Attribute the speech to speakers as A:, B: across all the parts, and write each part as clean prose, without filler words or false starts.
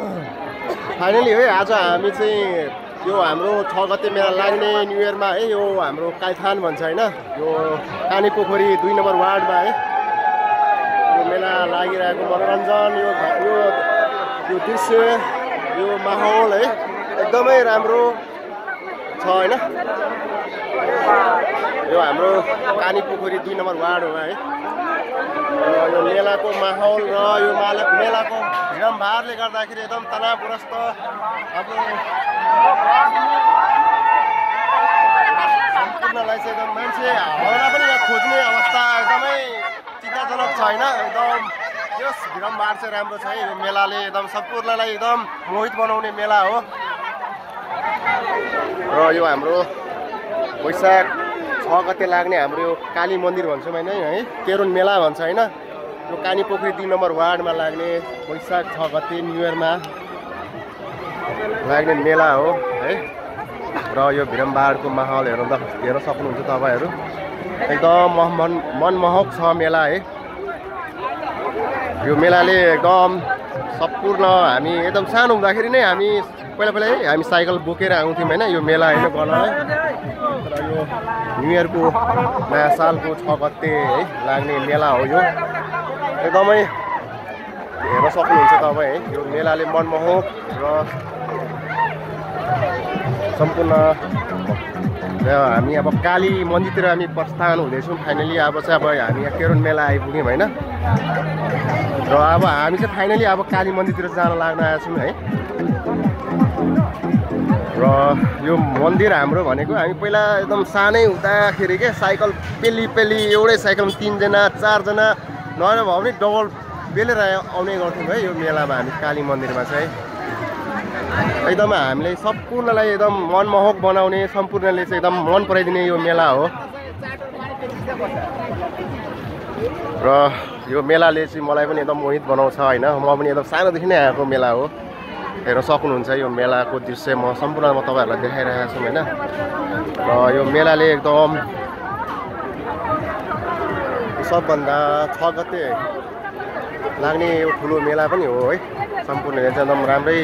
A: Finally है आज हामी चाहिँ यो हाम्रो 6 गते मेला लाग्ने न्यु इयरमा है यो हाम्रो काइथान भन्छ हैन यो कानी पोखरी 2 नम्बर वार्डमा है यो मेला लागिरहेको मनोरञ्जन यो दृश्य यो माहौल है एकदमै राम्रो छ हैन यो हाम्रो कानी पोखरी 2 नम्बर वार्ड हो है यो मेलाको माहौल र यो मेलाको भिडभाडले गर्दाखेरि एकदम तनावग्रस्त सम्पूर्णलाई चाहिँ एकदम मान्छे हाउडा पनि यहाँ खोज्ने अवस्था एकदमै चिन्ताजनक छ हैन एकदम यस भिडभाड चाहिँ राम्रो छ यो मेलाले एकदम सम्पूर्णलाई एकदम मोहित बनाउने मेला हो र यो हाम्रो वैशाख 6 गते लाग्ने हाम्रो यो काली मन्दिर भन्छौँ हैन है केरुन मेला भन्छ हैन यो कानी पोखरी 2 नम्बर वार्डमा लाग्ने वैशाख 6 गते न्यु इयरमा लाग्ने मेला हो है र यो भिडभाडको माहौल हेर्न सक्नुहुन्छ तपाईहरु एकदम मनमोहक छ मेला है यो मेलाले एकदम सम्पूर्ण हामी एकदम सानो हुँदाखेरि नै हामी पहिला हामी साइकल बोकेर आउँथ्यौं हैन यो मेला हेर्न गर्नलाई र यो न्यु इयरको नयाँ सालको 6 गते है लाग्ने मेला हो यो एकदमै हेर्न सक्नुहुन्छ तपाई है यो मेलाले मनमोहक र सम्पूर्ण हामी अब काली मन्दिरतिर हामी प्रस्थान हुँदैछौँ फाइनली अब चाहिँ अब हामी यहाँ केरुन मेला आइपुग्यौँ हैन र अब हामी चाहिँ फाइनली अब काली मन्दिरतिर जान लाग्न आएछौँ है र यो मन्दिर हाम्रो भनेको हामी पहिला एकदम सानै हुँदाखेरि के साइकल पेली एउटै साइकलमा 3 जना 4 जना नभए पनि डबल बेलेर आउने गर्थ्यौँ है यो मेलामा हामी काली मन्दिरमा चाहिँ एकदम हामीले सम्पूर्णलाई एकदम मनमोहक बनाउने सम्पूर्णले चाहिँ एकदम मन पराइदिने यो मेला हो र यो मेलाले चाहिँ मलाई पनि एकदम मोहित बनाउँछ हैन म पनि एकदम सानोदेखि नै आएको मेला हो हेर्न सक्नुहुन्छ यो मेलाको दृश्य म सम्पूर्णमा तपाईहरुलाई देखाइरहेको छु हैन र यो मेलाले एकदम सबभन्दा 6 गते लाग्ने यो ठुलो मेला पनि हो है सम्पूर्ण एकदम राम्रै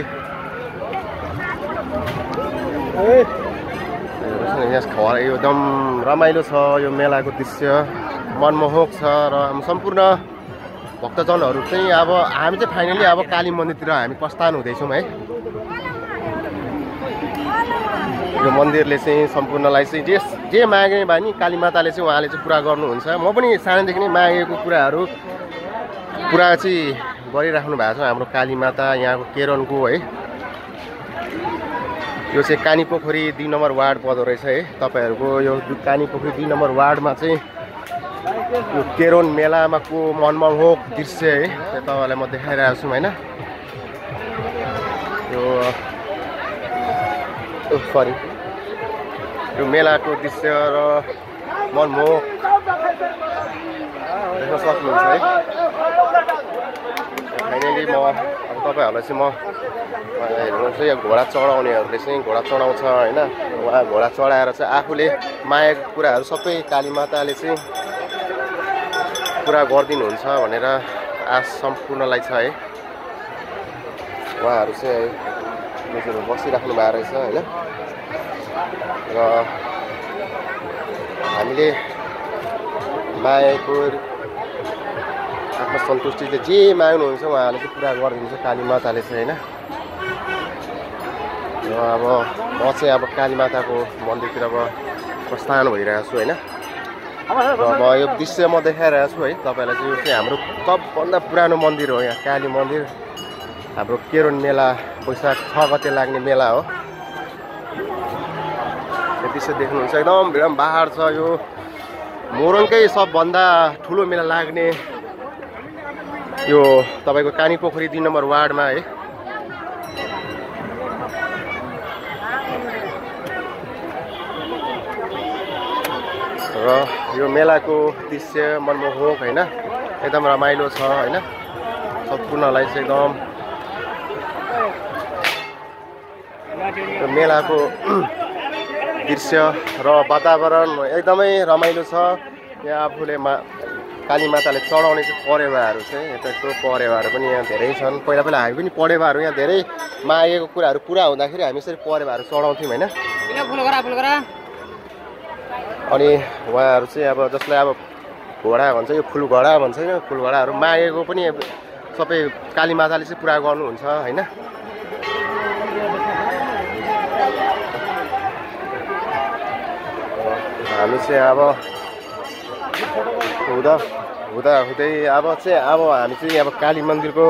A: एकदम रमाइलो छ यो मेलाको दृश्य मनमोहक छ र सम्पूर्ण भक्तजनहरू चाहिँ अब हामी चाहिँ फाइनली अब काली मन्दिरतिर हामी प्रस्थान हुँदैछौँ है यो मन्दिरले चाहिँ सम्पूर्णलाई चाहिँ जे मागे भने काली माताले चाहिँ उहाँले चाहिँ पुरा गर्नुहुन्छ म पनि सानैदेखि नै मागेको कुराहरू पुरा चाहिँ गरिराख्नु भएको छ हाम्रो काली माता यहाँको केरनको है यो चाहिँ कानी पोखरी 2 नम्बर वार्ड पर्दो रहेछ है तपाईहरुको यो कानी पोखरी 2 नम्बर वार्डमा चाहिँ यो केरोन मेलामा को मनमोहक दृश्य है तपाईहरुलाई म देखाइरहेको छु हैन यो मेलाको दृश्य र मनमोहक देख्न सक्नुहुन्छ है फाइनली म अब तपाईहरुलाई चाहिँ म हेर्नुहुन्छ यो घोडा चढाउनेहरूले चाहिँ घोडा चढाउँछ हैन उहाँ घोडा चढाएर चाहिँ आफूले मागेको कुराहरू सबै काली माताले चाहिँ पुरा गरिदिनुहुन्छ भनेर आश सम्पूर्णलाई छ है उहाँहरू चाहिँ बसिराख्नु भएको रहेछ हैन र हामीले मागेको आफ्नो सन्तुष्टिले जे माग्नुहुन्छ उहाँहरूले चाहिँ पुरा गरिदिन्छ काली माताले चाहिँ हैन र अब म चाहिँ अब काली माताको मन्दिरतिर अब प्रस्थान भइरहेको छु हैन र म यो दृश्य म देखाइरहेको छु है तपाईहरुलाई चाहिँ यो चाहिँ हाम्रो सबभन्दा पुरानो मन्दिर हो यहाँ काली मन्दिर हाम्रो केरुन मेला वैशाख 6 गते लाग्ने मेला हो यो दृश्य देख्नुहुन्छ एकदम भिडभाड छ यो मोरङकै सबभन्दा ठुलो मेला लाग्ने यो तपाईको कानी पोखरी 2 नम्बर वार्डमा है र यो मेलाको दृश्य मनमोहक हैन एकदम रमाइलो छ हैन सम्पूर्णलाई चाहिँ एकदम यो मेलाको दृश्य र वातावरण एकदमै रमाइलो छ यहाँ आफूले काली माताले चढाउने चाहिँ परेवाहरू चाहिँ यताको परेवाहरू पनि यहाँ धेरै छन्। पहिला पहिला हामी पनि परेवाहरू यहाँ धेरै मागेको कुराहरू पुरा हुँदाखेरि हामी यसरी परेवाहरू चढाउँथ्यौँ होइन। अनि उहाँहरू चाहिँ अब जसलाई अब घोडा भन्छ यो फुलघोडा भन्छ यो फुलघोडाहरू मागेको पनि सबै काली माताले चाहिँ पुरा गर्नुहुन्छ होइन। हामी चाहिँ अब हुँदै अब हामी चाहिँ अब काली मन्दिरको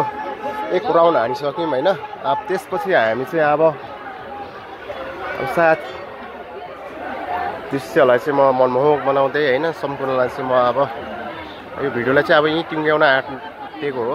A: एक राउन्ड हानिसक्यौँ होइन। अब त्यसपछि हामी चाहिँ अब साथ दृश्यलाई चाहिँ म मनमोहक बनाउँदै होइन सम्पूर्णलाई चाहिँ म अब यो भिडियोलाई चाहिँ अब यहीँ टुङ्ग्याउन आँटेको हो।